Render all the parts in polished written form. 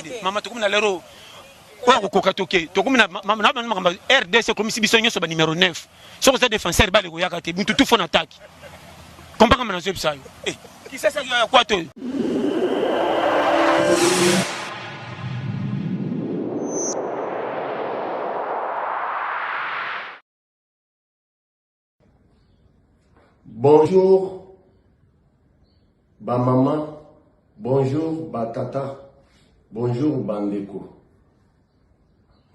Tokende mama, tokomi na lero oyo akokoka toke, tokomi na makambo RDC ekomisi biso nyonso ba numero 9. Soki oza défenseur, bale koyaka te, mutu tu fo na attaque. Comprends nga nazoyebisa yo. Eh, Kisasa ya kwa to. Bonjour ba maman, bonjour ba tata, bonjour bandeko.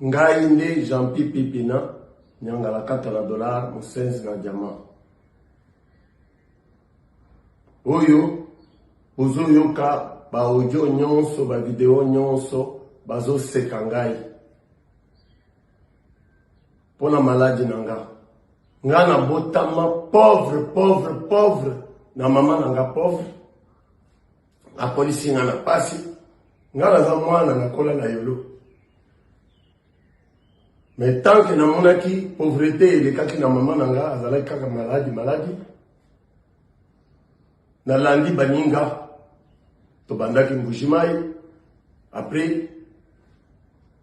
Ngai nde Jean-Pi Pipina, nyangalakata na dollar, mosenzi na diamant. Oyo bozoyoka ba audio nyonso, ba video nyonso bazoseka ngai mpo na maladi na nga. Nga nabotama pauvre, pauvre, pauvre na mama na nga pauvre, akolisi nga na pasi. Nga naza mwana nakola na yolo, mais tant que namonaki pauvreté elekaki na mama na nga, azalaki kaka maladi maladi. Nalandi baninga, tobandaki Mbujimayi, après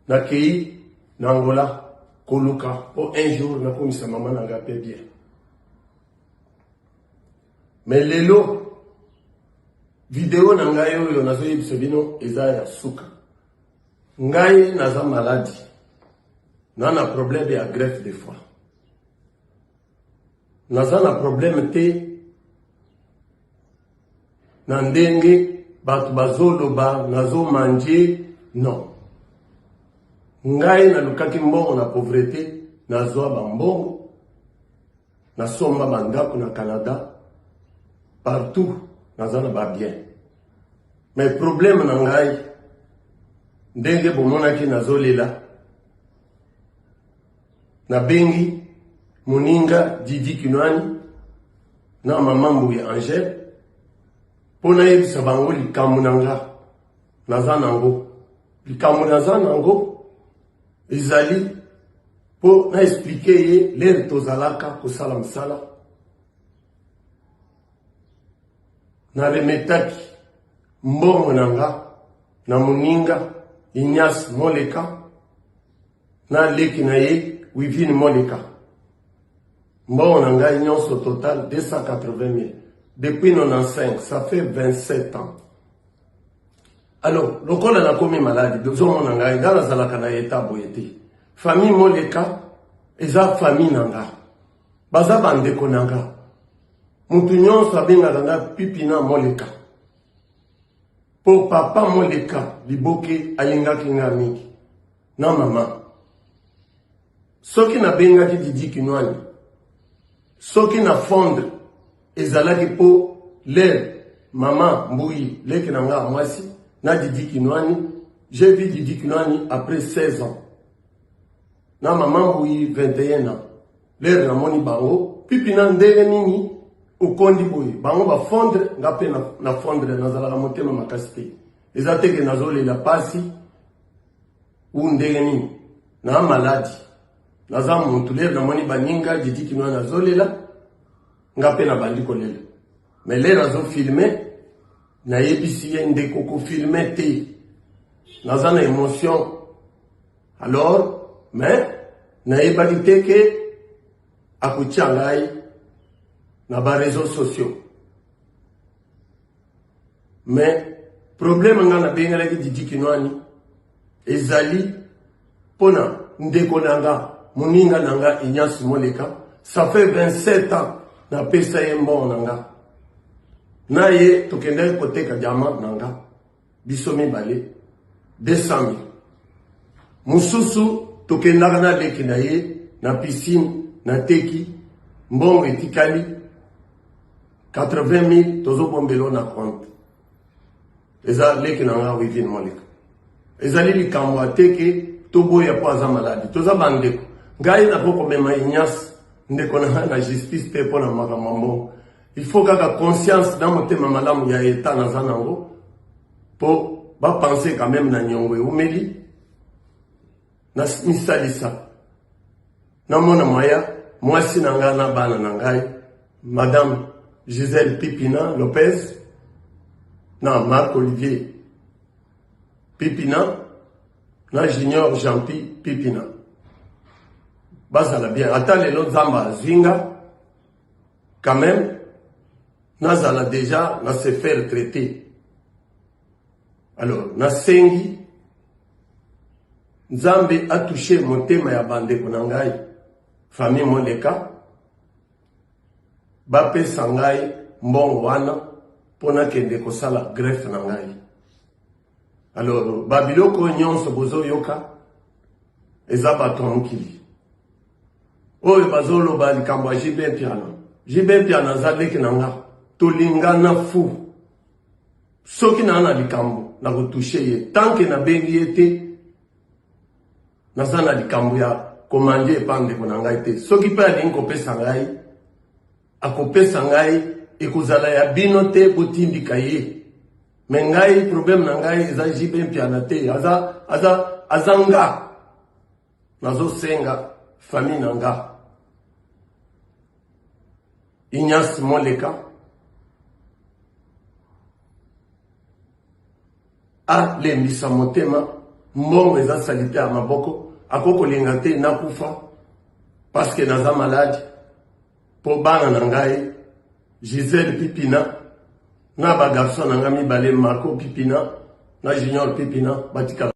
nakei na Angola koluka mpo un jour nakomisa mama na nga mpe bien. Mais lelo video na ngai oyo nazoyebisa bino eza ya suka. Ngai naza maladi, na na problème ya greffe de foie. Naza na problème te na ndenge bato bazoloba nazo manje, non. Ngai nalukaki mbongo na pauvreté, nazwa bambongo, nasomba bandako na Canada, partout naza na ba bien. Mais problème na ngai, ndenge bomonaki nazolela, nabengi moninga Didi Kinwani na mama Mbuyi Angèle mpo nayebisa bango likambo na nga naza nango. Likambo naza nango ezali mpo na explike ye lere tozalaka kosala mosala, na remetaki mbongo na nga na moninga Ignace Moleka na leki na ye Wivine Moleka. Mbongo na ngai nyonso total 280 000 depuis 95, ça fait 27 ans. Alors lokola nakomi maladi, bozomona ngai, ngai nazalaka na eta boye te. Famille Moleka eza famille na nga, baza bandeko na nga. Motu nyonso abengaka nga Pipina Moleka mpo papa Moleka liboke alingaki nga mingi na mama. Soki nabengaki Didi Kinwani, soki na fondre ezalaki mpo lere mama Mbuyi leki na nga mwasi na Didi Kinwani. J'ai vu Didi Kinwani après 16 ans na mama Mbuyi 21 ans. Lere namoni bango, pipi na ndenge nini okondi boye, bango bafondre nga mpe na fondre. Nazalaka motema makasi te, eza te ke nazolela pasi u ndenge nini, na maladi naza muntu. Lere namoni baninga Didi Kinwani azolela, nga mpe nabandi kolela. Mais lere azofilme, nayebisi ye ndeko kofilme te, naza na emotion. Alors mais nayebaki te ke akotia ngai na ba réseaux sociaux. Mais problème nga nabengelaki Didi Kinwani ezali mpona ndeko na nga, moninga na nga Ignace Moleka. Ça fait 27 ans napesa ye mbongo na nga, na ye tokendaki koteka diamant na nga biso mibale 200 000. Mosusu tokendaka na leki na ye na piscine, nateki mbongo etikali 80 000, tozobombela na compte. Eza leki na nga Wivine Moleka. Ezali likambo ateke toboya mpo aza maladi, toza bandeko. Ngai nakoki komema Ignace ndeko na ngai na justice te mpo na makambo ya mbongo. Il faut kaka conscience na motema malamu ya eta naza nango mpo bapense quand même na niongo eumeli na misalisa namona mwaya mwasi na ngai na bana na ngai, madame Gisèle Pipina Lopez na Marc Olivier. Pipina na Junior Jeanpi Pipina bazala bien. Ata lelo Nzambe azwi nga quand même, nazala déjà na se faire traiter. Alors nasengi Nzambe atouche motema ya bandeko na ngai famille Moleka, bapesa ngai mbongo wana mpo nakende kosala greffe na ngai. Alors babiloko oyo nyonso bozoyoka eza bato ya mokili oyo bazoloba likambo ya JB Mpiana. JB Mpiana aza leki na nga, tolingana fu. Soki naa na likambo nakotushe ye, tanke nabengi ye te, naza na likambo ya komande epa ndeko na ngai te. Soki mpe alingi kopesa ngai, akopesa ngai, ekozala ya bino te, botindika ye. Me ngai problème na ngai eza JB Mpiana te, aza, aza, aza nga. Nazosenga famille na nga Ignace Moleka alembisa motema, mbongo eza salite ya maboko, akoki kolinga te nakufa parce que naza malade, mpo bana na ngai Gisèle Pipina na ba garçon na ngai mibale Marco Pipina na Junior Pipina batikala.